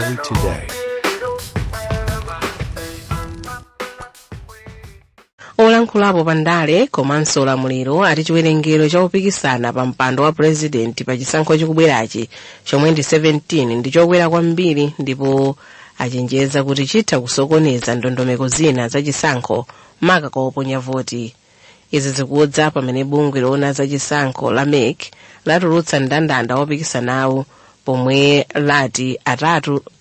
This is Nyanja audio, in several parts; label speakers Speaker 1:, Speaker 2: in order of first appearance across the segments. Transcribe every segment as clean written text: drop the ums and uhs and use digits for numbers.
Speaker 1: Malawi Today.
Speaker 2: Olankhulapo pa ndale komanso ulamuliro ati chiwerengero cha opikisana pa mpando wa purezidenti pa chisankho chikubwerachi, chomwe ndi 17, ndi chokwera kwambiri, ndipo achenjeza kuti chitha kusokoneza ndondomeko zina za chisankho, maka kwa oponya voti. Izi zikudza pamene bungwe loona za chisankho la MEC latulutsa mndandanda wopikisanawo, pomwe lati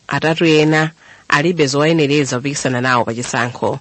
Speaker 2: atatu ena alibe zowayenereza kupikisana nawo pa chisankho.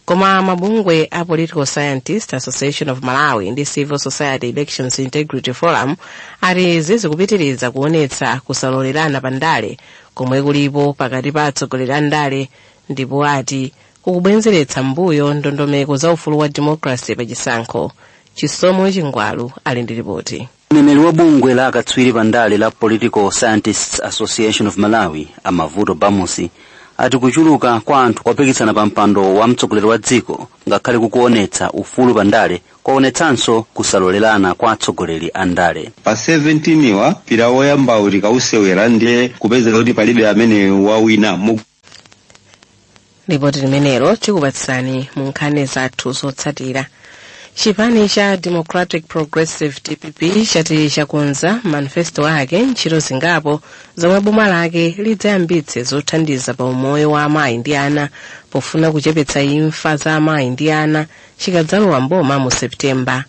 Speaker 2: Koma mabungwe a Political Scientists Association of Malawi ndi Civil Society Elections Integrity Forum ati izi zikupitiriza kuonetsa kusalolerana pa ndale komwe kulipo pakati pa atsogoleri a ndale, ndipo ati kukubwezeretsa mbuyo ndondomeko za ufulu wa democracy pa chisankho. Chisomo Chingwalu ali ndi ripoti.
Speaker 3: Mneneri wa bungwe la akatswiri pa ndale la Political Scientists Association of Malawi, Amavuto Bamusi, ati kuchuluka kwa anthu opikisana pa mpando wa mtsogoleri wa dziko, ngakhale kukuonetsa ufulu pa ndale, kwaonetsanso kusalolerana kwa atsogoleri a ndale.
Speaker 4: Pa 17 wa mpira woyambawu tikausewera, ndiye kupezeka kuti palibe amene wawina.
Speaker 2: Ripoti limenelo tikupatsani mu nkhani zathu zotsatira. Chipani cha Democratic Progressive, DPP, chati chakonza manifesto ake ntchito zingapo zomwe boma lake lidzayambitse zothandiza pa umoyo wa amayi ndi ana, pofuna kuchepetsa imfa za amayi ndi ana chikadzalowa mboma mu Septemba.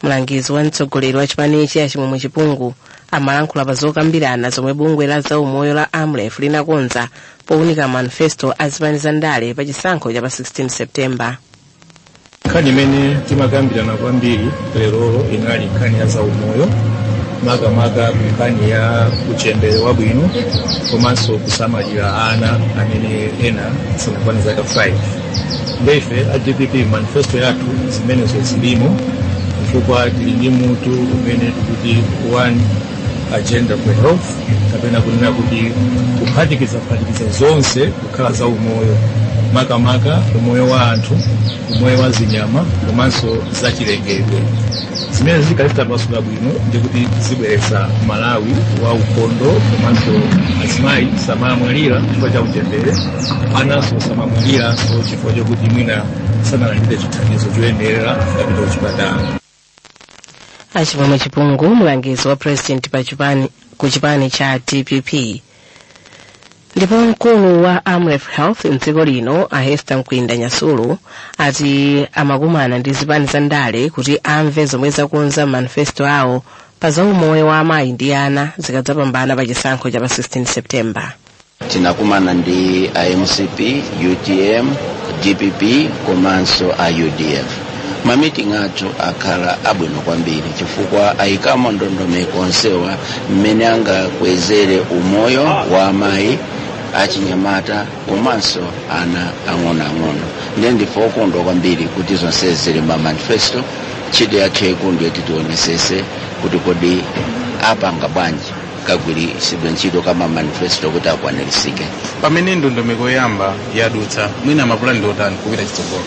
Speaker 2: Mlangizi wa mtsogoleri wa chipanichi, Achimwemwe Chipungu, amalankhula pa zokambirana zomwe bungwe la zaumoyo la AMREF linakonza powunika manifesto a zipani za ndale pa chisankho cha pa 16 Septemba.
Speaker 5: Nkhani imene timakambirana kwambiri lerolo inali nkhani ya zaumoyo, makamaka nkhani ya uchembere wabwino komanso kusamalira ana amene ena sanakwane zaka 5. Ndife a DPP, manifesto yathu zimenezo zilimo, chifukwa tili ndi mutu umene tikuti One Agenda for Health, kapena kunena kuti kuphatikiza phatikiza zonse kukhala za umoyo, makamaka umoyo wa anthu, umoyo wa zinyama komanso zachilengedwe. Zimene zikazitambasula bwino ndikuti zibweretsa Malawi wa ukhondo, komanso azimayi samamwalira chifukwa cha uchembere, ananso samamwaliranso chifukwa chokuti mwina sanalandire chithandizo choyenera akapita kuchipatala.
Speaker 2: Achimwemwe Chipungu, mlangizi wa president pa chipani, ku chipani cha DPP. Ndipo mkulu wa Amref Health mdziko lino, a Hester Mkwinda Nyasulu, ati amakumana ndi zipani za ndale kuti amve zomwe zakonza manifesto awo pa zaumoyo wa amayi ndi ana zikadzapambana pa chisankho cha pa 16 Septemba.
Speaker 6: Tinakumana ndi a MCP, UTM, DPP komanso a UDF. Ma meeting athu akhala abwino kwambiri chifukwa ayikamo ndondomeko onsewa mmene angakwezere umoyo wa amayi, achinyamata komanso ana ang'onoang'ono. Ndiye ndife okondwa kwambiri kuti zonse zili ma manifesto. Ntchito yathu yaikulu ndiye tionesese kuti kodi apanga bwanji kagwiritsidwe ntchito kama manifesto kuti akwanirisike.
Speaker 7: Pamene ndondomeko yoyamba yadutsa, mwina mapulani ndi otani kupita chitsogolo?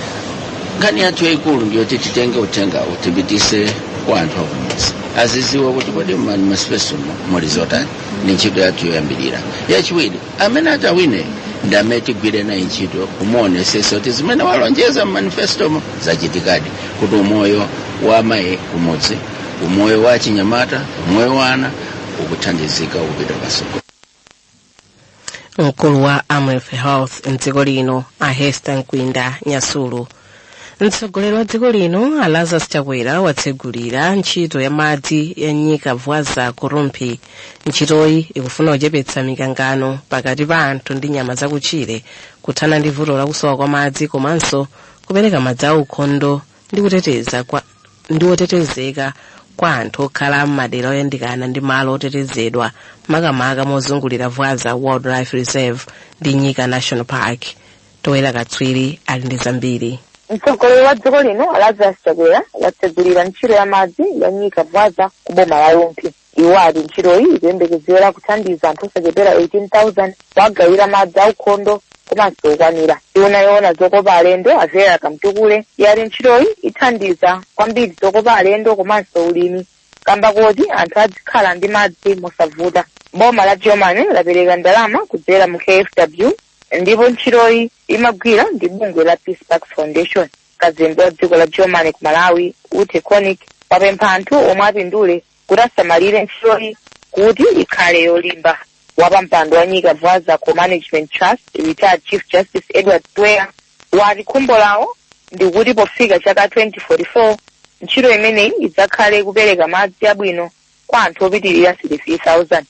Speaker 6: Nkhani yathu yayikulu ndiyoti titenge uthengawo, tipitise kwa anthu akumudzi, aziziwe kuti kodi manifesto muli zotani. Ndi ntchito yathu yoyambirira. Yachiwiri, amene atawine ndi amene tigwire naye ntchito kumuonesesa kuti zimene walonjeza mmanifestomo zachitikadi, kuti umoyo wa amayi kumudzi, umoyo wa achinyamata, umoyo wa ana ukuthandizika, ukupita pasogolo.
Speaker 2: Mkulu wa Amref Health mdziko lino, a Hester Mkwinda Nyasulu. Mtsogoleri wa dziko lino, a Lazarus Chakwera, watsegulira ntchito ya madzi ya Nyika Vwaza ku Rumphi. Ntchitoyi ikufuna kuchepetsa mikangano pakati pa anthu ndi nyama zakutchire, kuthana ndi vuto lakusowa kwa madzi, komanso kupereka madzi aukhondo ndi kuteteza kwa ndi otetezeka kwa anthu okhala m'madera oyandikana ndi malo otetezedwa, makamaka mozungulira Vwaza Wildlife Reserve ndi Nyika National Park. Toyera Katswiri ali ndi zambiri.
Speaker 8: Mtsogoleri wa dziko lino, Lazarus Chakwera, watsegulira ntchito ya madzi ya Nyika Vwaza ku boma la Rumphi. Iwo ati ntchitoyi ikuyembekezera kuthandiza anthu osachepera 18,000 kuwagawira madzi aukhondo komanso okwanira. Nduna yoona zokopa alendo, a Vera Kamtukule, yati ntchitoyi ithandiza kwambiri zokopa alendo komanso ulimi, kamba koti anthu azikhala ndi madzi mosavuta. Boma la Germany lapereka ndalama kudzera mu KfW, ndipo ntchitoyi imagwira ndi bungwe la Peace Parks Foundation. Kazembe wa dziko la Germany ku Malawi, Ute Konig, wapempha anthu omwe apindule kuti asamalire ntchitoyi kuti ikhale yolimba. Wapampando wa Nyika Vwaza Co-Management Trust, retired Chief Justice Edward Twea, wati khumbo lawo ndikuti pofika chaka 2044 ntchito imeneyi idzakhale kupereka madzi abwino kwa anthu opitirira 33,000.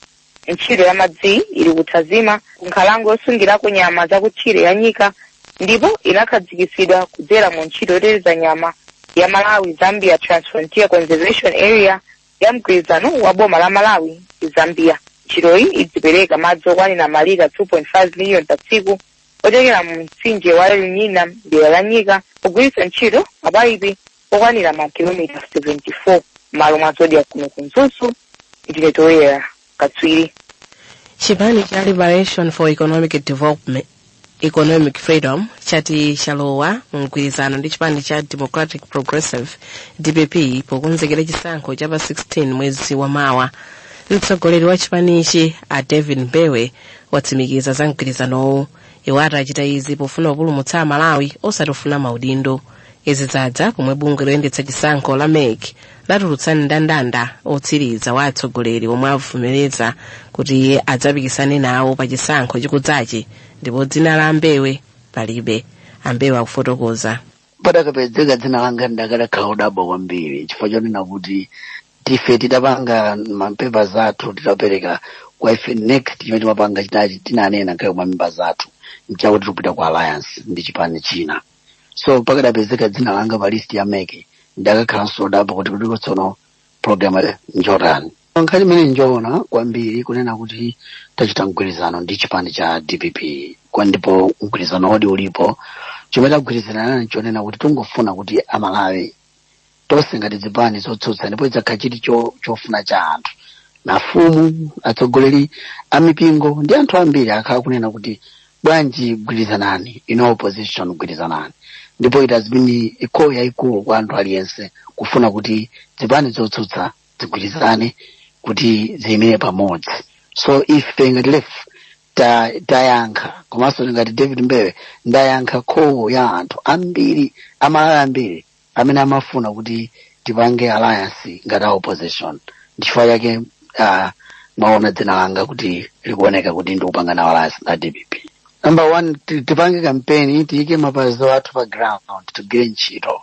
Speaker 8: Ntchito ya madziyi ili kuthazima ku nkhalango yosungirako nyama zakutchire ya Nyika, ndipo inakhazikitsidwa kudzera mu ntchito yoteteza nyama ya Malawi Zambia Transfrontier Conservation Area ya mgwirizano wa boma la Malawi ndi Zambia. Ntchitoyi idzipereka madzi okwanira malita 2.5 miliyoni pa tsiku ochokera mu mtsinje wa Lunyina mdera la Nyika, kugwiritsa ntchito mapayipi okwanira makilomita 74. Malo mwa Zodiak kuno ku Mzuzu, ndine Toyera Katswiri.
Speaker 2: Chipani cha Liberation for Economic Development, Economic Freedom chati chalowa mgwirizano ndi chipani cha Democratic Progressive, DPP, pokonzekera chisankho cha pa 16 mwezi wa mawa. Mtsogoleri wa chipanichi, a David Mbewe, watsimikiza za mgwirizanowu. Iwo ati achita izi pofuna kupulumutsa Amalawi, osati maudindo. Izi zadza pomwe bungwe loyendetsa chisankho la MEC latulutsa mndandanda otsiriza wa atsogoleri omwe avomereza kuti adzapikisane nawo pa chisankho chikudzachi, ndipo dzina la Ambewe palibe. Ambewe akufotokoza.
Speaker 1: Padakapezeka dzina langa ndakadakhala udabwa kwambiri, chifukwa chonena kuti tife tidapanga mapepa zathu, titapereka kwa ife. Next chimene timapanga chinachi tinanena ngayo mamemba zathu nchakuti tikupita ku alliance ndi chipani china. So pakadapezeka dzina langa pa list ya MEC ndakakhalanso udabwa kuti kuliko tsono program njotani. Nkhani imene njoona kwambiri kunena kuti tachita mgwirizano ndi chipani cha DPP kwa, ndipo mgwirizano wodi ulipo. Chomwe tagwirizana nchonena kuti tungofuna kuti Amalawi tonse ngati zipani zotsutsa, ndipo idzakhala chiti chofuna cha anthu, mafumu, atsogoleri a mipingo ndi anthu ambiri akhala kunena kuti bwanji gwirizanani, ino opposition gwirizanani. Ndipo it has been a call yayikulu kwa anthu aliyense kufuna kuti zipani zotsutsa zigwirizane kuti ziyimire pamodzi. So ife ngati LEF tayankha, komanso ngati David Mbewe ndayankha call ya anthu ambiri, Amalawi ambiri amene amafuna kuti tipange alliance ngati a opposition. Ndichifukwa chake mwaona dzina langa kuti likuoneka kuti ndikupanga nawo alliance na DPP. Number one, tipange campaign, tiyike mapazi athu pa ground, tigwire ntchito,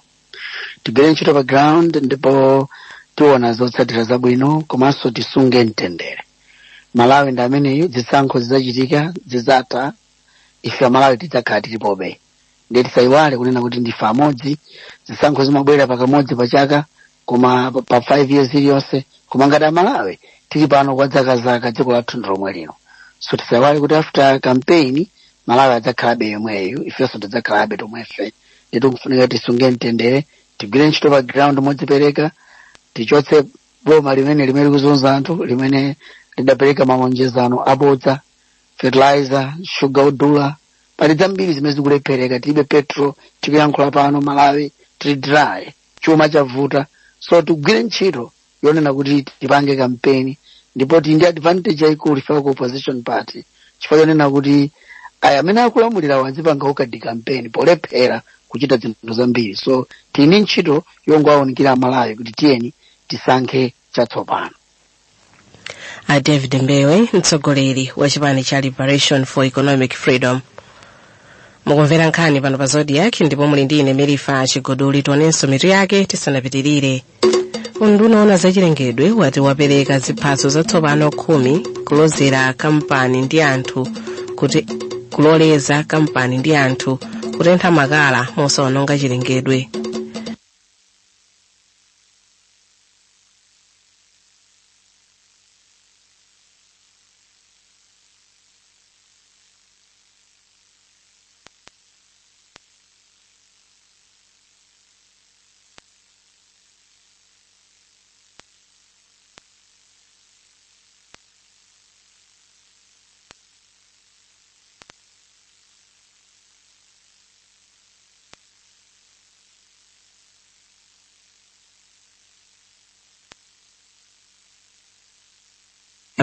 Speaker 1: tigwire ntchito pa ground, ndipo tiona zotsatira zabwino. Komanso tisunge mtendere. Malawi ndi ameneyu, zisankho zidzachitika, zidzatha, ife Amalawi tidzakhala tilipobe. Ndiye tisayiwale kunena kuti ndife amodzi. Zisankho zimabwera pakamodzi pa chaka, koma pa 5 years iliyonse, koma ngati Amalawi tili pano kwa zakazaka, dziko lathu ndi lomwe lino. So tisayiwale kuti after campaign Malawi adzakhalabe yomweyu, ifenso tidzakhalabe tomwefe. Ndiye tikufunika tisunge mtendere, tigwire ntchito pa ground modzipereka, tichotse boma limene likuzunza anthu, limene lidapereka malonjezano abodza, fertilizer, sugar odula, pali zambiri zimene zikulephereka. Tilibe petrol, tikuyankhula pano Malawi tili dry, chuma chavuta. So tigwire ntchito yonena kuti tipange kampeni, ndipo tili ndi advantage yayikulu ife ku opposition party, chifukwa chonena kuti aya amene akulamulira wazipanga ukadi kampeni polephera kuchita zinthu zambiri. So tili ndi ntchito yongowawunikira Amalawi kuti tiyeni tisankhe chatsopano.
Speaker 2: A David Mbewe, mtsogoleri wa chipani cha Liberation for Economic Freedom. Mukumvera nkhani pano pa Zodiak ndipo muli ndi ine Merifa Chigodoli. Tionenso mitu yake tisanapitirire. Unduna owona zachilengedwe wati wapereka ziphaso zatsopano 10 kulozera kampani ndi anthu kuti kuloleza kampani ndi anthu kutentha makala mosawononga chilengedwe.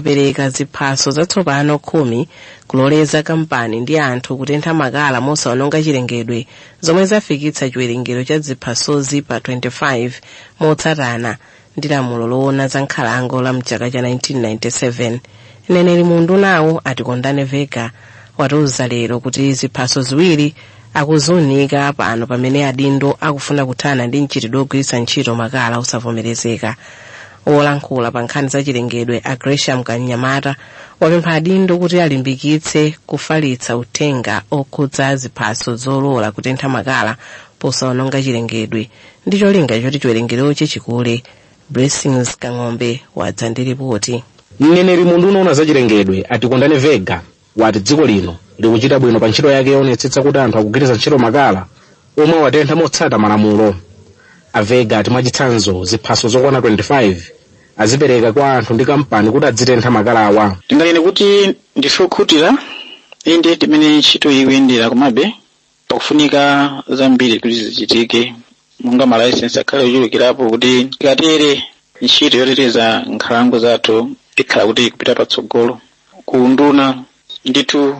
Speaker 2: Apereka ziphaso zatsopano 10 kuloleza kampani ndi anthu kutentha makala mosaononga chilengedwe, zomwe zafikitsa chiwerengero cha ziphasozi pa 25 motsatana ndi lamulo loona za nkhalango la mchaka cha 1997. Mneneri mu undunawo, Atikondane Vega, watiuza lero kuti ziphaso ziwiri akuziunika pano pamene adindo akufuna kuthana ndi mchitidwe wogwiritsa ntchito makala osavomerezeka. Wolankhula pa nkhani za chilengedwe, a Gresham Kanyamata, wapempha adindo kuti alimbikitse kufalitsa uthenga okhudza ziphaso zolola kutentha makala posaononga chilengedwe ndi cholinga choti chiwerengerochi chikule. Blessings Kang'ombe wadza ndi ripoti.
Speaker 9: Mneneri mu unduna oona zachilengedwe, Atikondane Vega, wati dziko lino likuchita bwino pa ntchito yake yoonetsetsa kuti anthu akugwiritsa ntchito makala omwe awatentha motsata malamulo. Avega ati mwachitsanzo ziphaso zokwana 25 azipereka kwa anthu ndi kampani kuti adzitentha makalawa.
Speaker 10: Tinganene kuti ndife okhutira inde timene ntchito ikuyendera, komabe pakufunika zambiri kuti zichitike, monga malaisensi akhale ochulukirapo, kuti tikatere ntchito yoteteza nkhalango zathu ikhala kuti ikupita patsogolo. Ku unduna ndithu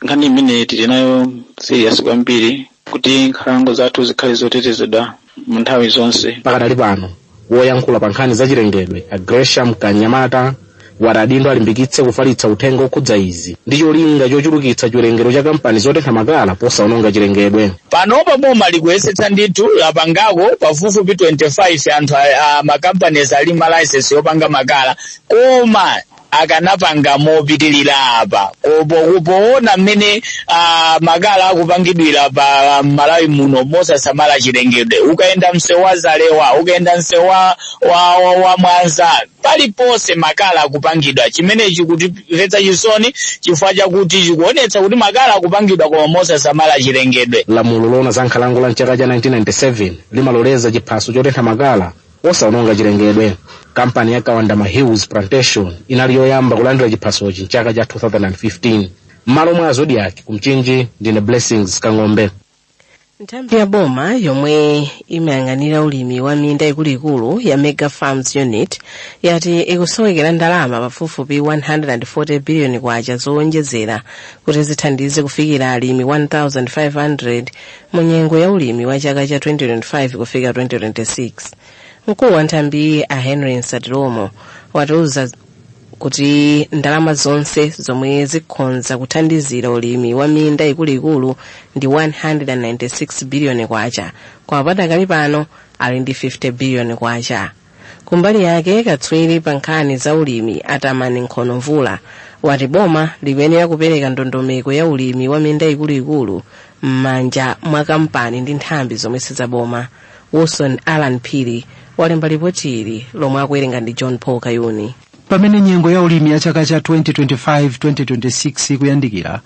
Speaker 10: nkhani imene tili nayo serious kwambiri kuti nkhalango zathu zikhale zotetezedwa mu nthawi zonse.
Speaker 9: Pakadali pano, woyankhula pa nkhani zachilengedwe, a Gresham Kanyamata, wati adindo alimbikitse kufalitsa uthenga okhudza izi ndi cholinga chochulukitsa chiwerengero cha kampani zotentha makala posaononga chilengedwe.
Speaker 11: Panopa boma likuyesetsa ndithu, lapangako pafupifupi 25 anthu a makampanies ali ma license yopanga makala, koma akanapanga mopitilira apa poona mmene makala akupangidwira pa Malawi muno mosasamala chilengedwe. Ukayenda msewu wa Zalewa, ukayenda msewu wa Mwanza, paliponse makala akupangidwa. Chimenechi kutimvetsa chisoni chifukwa chakuti chikuonetsa kuti makala akupangidwa koma mosasamala chilengedwe.
Speaker 9: Lamulo loona za nkhalango la mchaka cha 1997 limaloleza chiphaso chotentha makala osaononga chilengedwe. Kampani ya Kawandama Hills Plantation inali yoyamba kulandira chiphasochi mchaka cha 2015. M'malo mwa Zodiak kumchinji, ndine Blessings Kang'ombe.
Speaker 2: Nthambi ya boma yomwe imayang'anira ulimi wa minda ikuluikulu ya Mega Farms Unit yati ikusowekera ndalama pafupifupi 140 biliyoni kwacha zowonjezera kuti zithandize kufikira alimi 1500 mu nyengo ya ulimi wa chaka cha 2025 kufika 2026. Mkulu wa nthambiyi, a Henry Nsatilomo, watiuza kuti ndalama zonse zomwe zikhonza kuthandizira ulimi wa minda ikuluikulu ndi 196 biliyoni kwacha, koma padakali pano ali ndi 50 biliyoni kwacha. Kumbali yake, katswiri pa nkhani za ulimi, Atamani Nkhono-Mvula, wati boma likuyenera kupereka ndondomeko ya ulimi wa minda ikuluikulu m'manja mwa kampani ndi nthambi zomwe sizaboma. Wilson Alan Phiri walemba ripoti ili lomwe akuwerenga ndi John Paul Kayuni.
Speaker 12: Pamene nyengo ya ulimi ya chaka cha 2025-2026 ikuyandikira,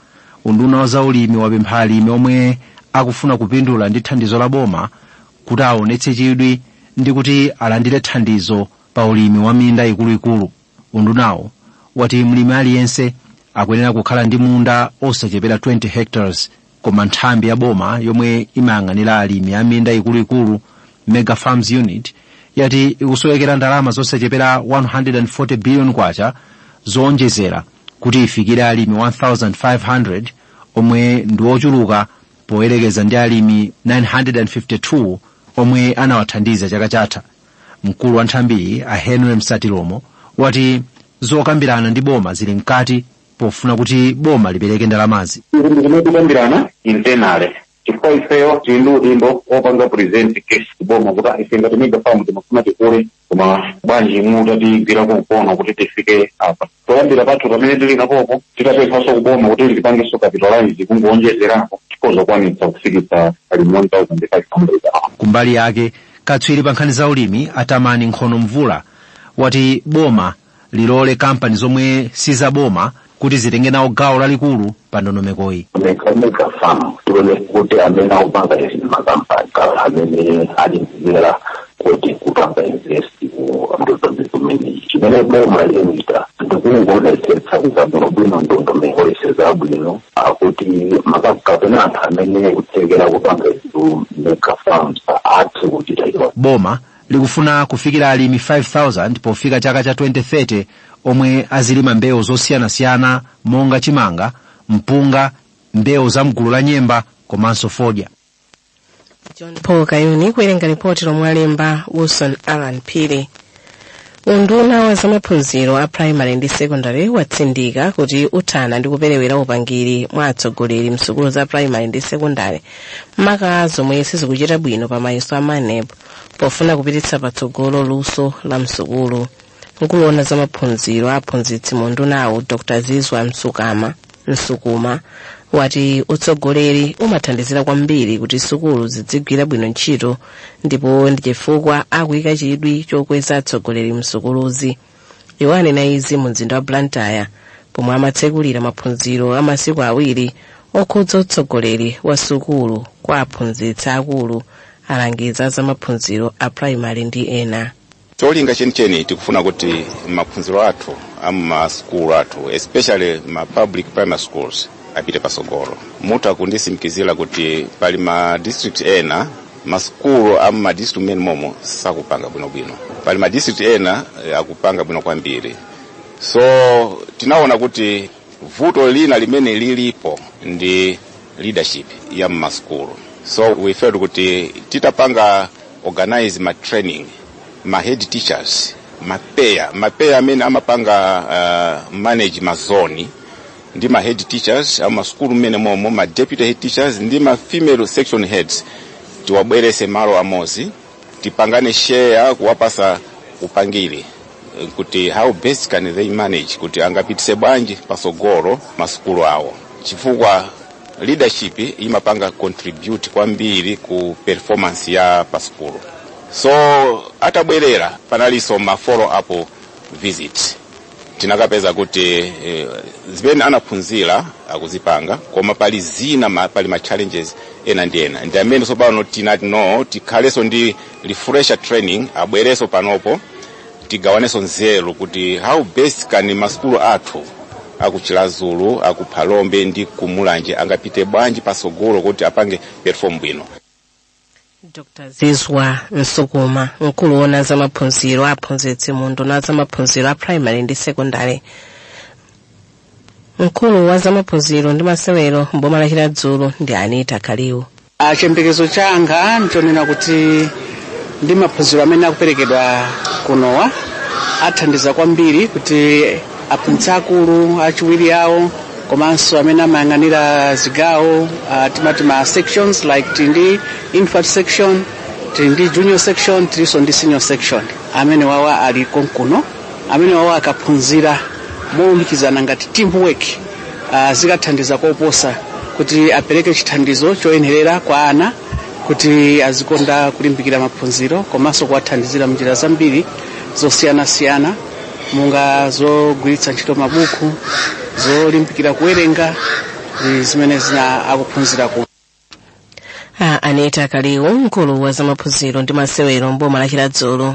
Speaker 12: unduna wa zaulimi wapempha alimi omwe akufuna kupindula ndi thandizo la boma kuti aonetse chidwi ndi kuti alandire thandizo pa ulimi wa minda ikuluikulu. Undunawo wati mlimi aliyense akuyenera kukhala ndi munda osachepera 20 hectares, koma nthambi ya boma yomwe imayang'anira alimi a minda ikuluikulu, Mega Farms Unit, yati ikusowekera ndalama zosachepera 140 billion kwacha zowonjezera kuti ifikire alimi 1500, omwe ndi ochuluka poyerekeza ndi alimi 952 omwe anawathandiza chaka chatha. Mkulu wa nthambiyi, a Henry Msatilomo, wati zokambirana ndi boma zili mkati pofuna kuti boma lipereke ndalamazi.
Speaker 13: Izi ndi zimene internally, chifukwa ifeyo tili ndi udindo opanga present case kuboma kuti ife ngati Mega Farm timafuna tikule, koma bwanji mutatigwirako mkono kuti tifike apa poyambira pathu pamene tili napopo, titapemphanso kuboma kuti lipangenso capitalize kungoonjezerapo, tikhoza kukwanitsa kufikitsa alimi 1500.
Speaker 12: Kumbali yake, katswiri pa nkhani za ulimi, Atamani Nkhono Mvula, wati boma lilole kampani zomwe sizaboma kuti zitenge nawo gawo lalikulu pa ndondomekoyi.
Speaker 14: Mega Farm tione kuti amene akupanga izi makampani amene ali kuti kupanga invest mu ndondomeko imeneyi. Chimene boma likuchita ndikungoonetsetsa bwino ndondomeko ise zabwino, akuti kapena anthu amene kuthekera kupanga izi mega farms athe kuchita iwo.
Speaker 12: Boma likufuna kufikira alimi 5000 pofika chaka cha 2030 Omwe azilima mbewu zosiyanasiyana monga chimanga, mpunga, mbewu za mgulu la nyemba komanso fodya.
Speaker 2: John Paul Kayuni kuwerenga ripoti lomwe alemba Wilson Alan Phiri. Unduna wa zamaphunziro a primary ndi secondary watsindika kuti uthana ndi kuperewera upangiri mwa atsogoleri msukulu za primary ndi secondary, maka zomwe sizikuchita bwino pa mayeso a MANEB, pofuna kupititsa patsogolo luso la msukulu. Mkulu woona zamaphunziro a aphunzitsi mu undunawu, Dr Zizwa Msukuma, wati utsogoleri umathandizira kwambiri kuti sukulu zidzigwira bwino ntchito, ndipo ndi chifukwa akuyika chidwi chokweza atsogoleri msukuluzi. Iwo anena izi mu mzinda wa Blantyre pomwe amatsekulira maphunziro a masiku 2 okhudza utsogoleri wa sukulu kwa aphunzitsi akulu, alangiza za maphunziro a primary ndi ena.
Speaker 15: Cholinga chenicheni, tikufuna kuti maphunziro athu amumasukulu athu, especially ma public primary schools, apite pasogolo. Mutha kundisimikizira kuti pali ma district ena, masukulu amu ma district mmene momo sakupanga bwinobwino. Pali ma district ena akupanga bwino kwambiri. So tinaona kuti vuto lina limene lilipo ndi leadership ya mmasukulu. So we felt kuti titapanga organize ma training, ma head teachers, ma PEA amene amapanga manage ma zone ndi ma head teachers amasukulu mmene momo, ma deputy head teachers ndi ma female section heads, tiwabwerese malo amozi, tipangane share, kuwapasa upangiri kuti how best can they manage, kuti angapitise bwanji pasogolo masukulu awo, chifukwa leadership imapanga contribute kwambiri ku performance ya pasukulu. So atabwerera, panalinso ma follow up visit. Tinakapeza kuti zimene anaphunzira akuzipanga, koma pali zina pali ma challenges ena ndi ena, ndi amene tsopano tinati no, tikhalenso ndi refresher training, abwerenso panopo, tigawanenso nzeru kuti how best can masukulu athu aku Chiradzulu, aku Phalombe ndi kumulanje angapite bwanji pasogolo kuti apange perform bwino.
Speaker 2: Dr Zizwa Msukuma, mkulu woona zamaphunziro aphunzitsi mu unduna zamaphunziro a primary ndi secondary. Mkulu wa zamaphunziro ndi masewero mboma la Chiradzulu ndi Anita Kaliwu.
Speaker 16: Chiyembekezo changa nchonena kuti ndi maphunziro amene akuperekedwa kunowa athandiza kwambiri kuti aphunzitsi akulu achiwiri awo komanso amene amayang'anira zigawo, timati ma sections, like tili ndi infant section, tili ndi junior section, tilinso ndi senior section, amene wawa ali konkuno, amene wawa akaphunzira molumikizana ngati teamwork, zikathandiza koposa kuti apereke chithandizo choyenerera kwa ana kuti azikonda kulimbikira maphunziro, komanso kuwathandizira mnjira zambiri zosiyanasiyana, monga zogwiritsa ntchito mabuku, zolimbikira kuwerenga ndi zimene zina akuphunzira ku
Speaker 2: Anita Kaliwu, mkulu wa zamaphunziro ndi masewero mboma la Chiradzulu.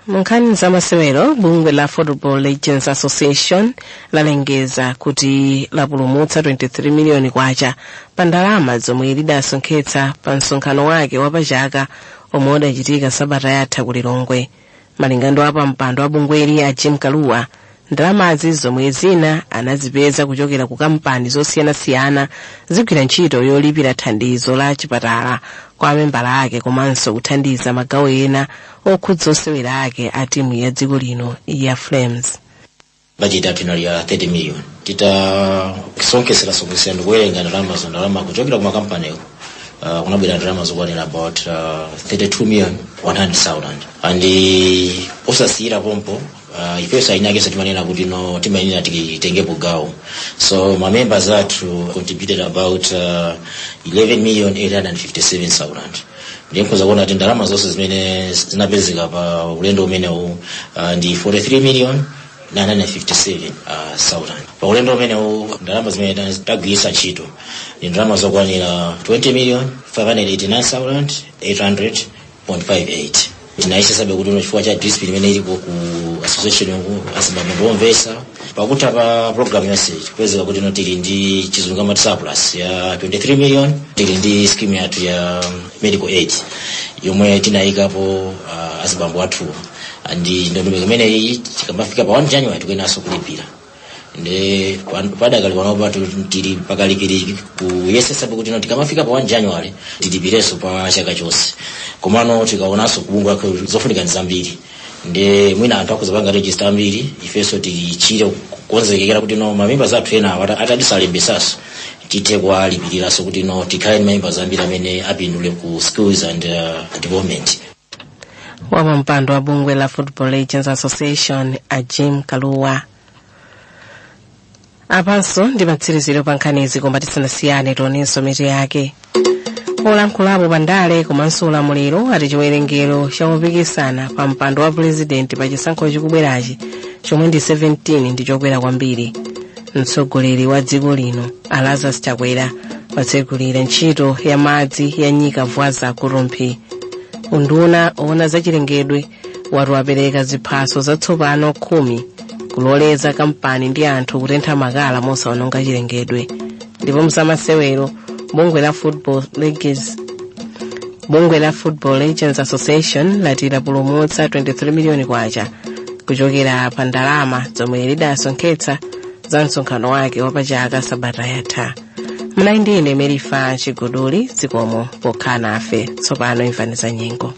Speaker 2: Munkhani za masewero, bungwe la Football Legends Association lalengeza kuti lapulumutsa 23 miliyoni kwacha pa ndalama zomwe lidasonkhetsa pa msonkhano wake wapachaka omwe udachitika sabata yatha ku Lilongwe. Malinga ndi apa mpando wa bungweli a Jim Kaluwa, ndalamazi, zomwe zina anazipeza kuchokera ku kampani zosiyanasiyana, zigwira ntchito yolipira thandizo la chipatala kwa amembala ake komanso kuthandiza magawo ena okhudza osewera ake a timu ya dziko lino ya Flames.
Speaker 17: Bajeti yathu inali ya 30 million. Titasonkhesera sonkhesera ndikuwerenga ndalamazo, ndalama kuchokera ku makampaniwo, kunabwera ndalama zokwanira about 32 million 100,000. And osasiyira pompo, ifenso ayinakenso timanena kuti no, timayenera titengepo gawo, so ma members athu contributed about 11 million 857,000. Ndiye nkhoza kuona kuti ndalama zonse zimene zinapezeka pa ulendo umenewu ndi 43 million 957 thousand. Pa ulendo umenewu, ndalama zimene tagwiritsa ntchito ndi ndalama zokwanira 20 million 589,800.58. Tinayesesabe kuti uno, chifukwa cha discipline imene iliko ku association yoku, azibambo omvesa, pakutha pa program yonse kupezeka kuti no, tili ndi chizungu amati surplus ya 23 million. Tili ndi scheme yathu ya medical aid yomwe tinayikapo azibambo athu. Ndi ndondomeko imeneyi, tikamafika pa 1 January tikuyeneranso kulipira. Ndi padakali panopa tili pakalikiliki kuyesetsabe kuti no tikamafika pa 1 January tilipirenso pa chaka chonse. Komano tikaonanso kubungwe zofunika ndi zambiri, ndi mwina anthu akuzapanga register ambiri. Ifenso tilichire kukonzekera kuti no mamembers athu ena atadisalembesaso tithe kuwalipiriranso kuti no tikhale ndi mamembers ambiri amene apindule ku skills and development.
Speaker 2: Wapampando wa bungwe la Football Legends Association, a Jim Kaluwa. Apanso ndi matsiriziro pa nkhanizi, koma tisanasiyane tionenso mitu yake. Olankhulapo pandale komanso ulamuliro ati chiwerengero cha opikisana pa mpando wa purezidenti pa chisankho chikubwerachi, chomwe ndi 17, ndi chokwera kwambiri. Mtsogoleri wa dziko lino, a Lazarus Chakwera, watsegulira ntchito ya madzi ya Nyika Vwaza ku Rumphi. Unduna owona zachilengedwe wati wapereka ziphaso zatsopano 10 kuloleza kampani ndi anthu kutentha makala mosaononga chilengedwe. Ndipo mzamasewero, bungwe la Football Legends Association lati lapulumutsa 23 miliyoni kwacha kuchokera pa ndalama zomwe lidasonkhetsa za msonkhano wake wapachaka sabata yatha. Mnayi ndine Merifa Chiguduli. Zikomo pokhala nafe. Tsopano imvani za nyengo.